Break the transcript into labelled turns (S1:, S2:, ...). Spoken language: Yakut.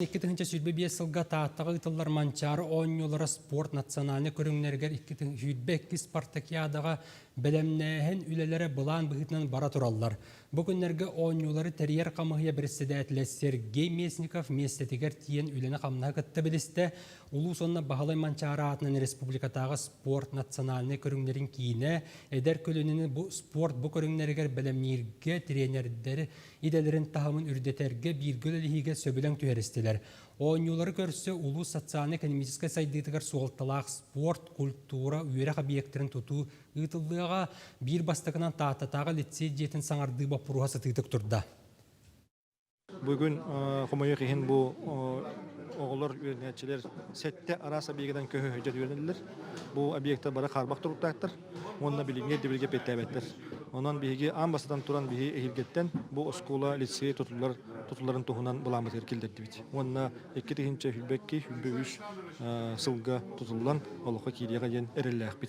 S1: 2025 сылга Тааттаҕа ыытыллар Манчаары оонньуулара спорт национальнай көрүҥнэригэр 2022 спартакиадаҕа бэлэмнээһин үлэлэрэ былаан быһыытынан бара тураллар. Бу күннэргэ оонньуулары тэрийэр хамыыһыйа бэрэссэдээтэлэ Сергей Местников миэстэтигэр тиийэн үлэни-хамнаһы кытта билистэ. Улуус уонна Баһылай Манчаары аатынан республикатааҕы спорт национальнай көрүҥнэрин киинэ эдэр көлүөнэни бу спорт бу көрүҥнэригэр бэлэмнииргэ тренердэри идэлэрин таһымын үрдэтэргэ бииргэ үлэлэһиигэ сөбүлэҥ түһэристилэр. Оонньуулары көрсө улуус социально-экономическай сайдыытыгар суолталаах спорт, культура, үөрэх объектарын тутуу ыытыллыаҕа. Биир бастакынан Тааттатааҕы лицей дьиэтин саҥардыы боппуруоһа сытыытык турда.
S2: Бүгүн хомойуох иһин бу оҕолор үөрэнээччилэр сэттэ араас объегынан көһө сылдьар үөрэнэллэр. Бу объектар бары хаарбах туруктаахтар уонна билиҥҥи ирдэбилгэ эппиэттээбэттэр. Онон биһиги аан бастатан туран биһи эһиилгэттэн бу оскуола лицей тутуллар тутулларын туһунан былааммытыгар киллэрдибит. Уонна 2022-2023 сылга тутуллан олоххо киириэҕэ диэн эрэллээхпит.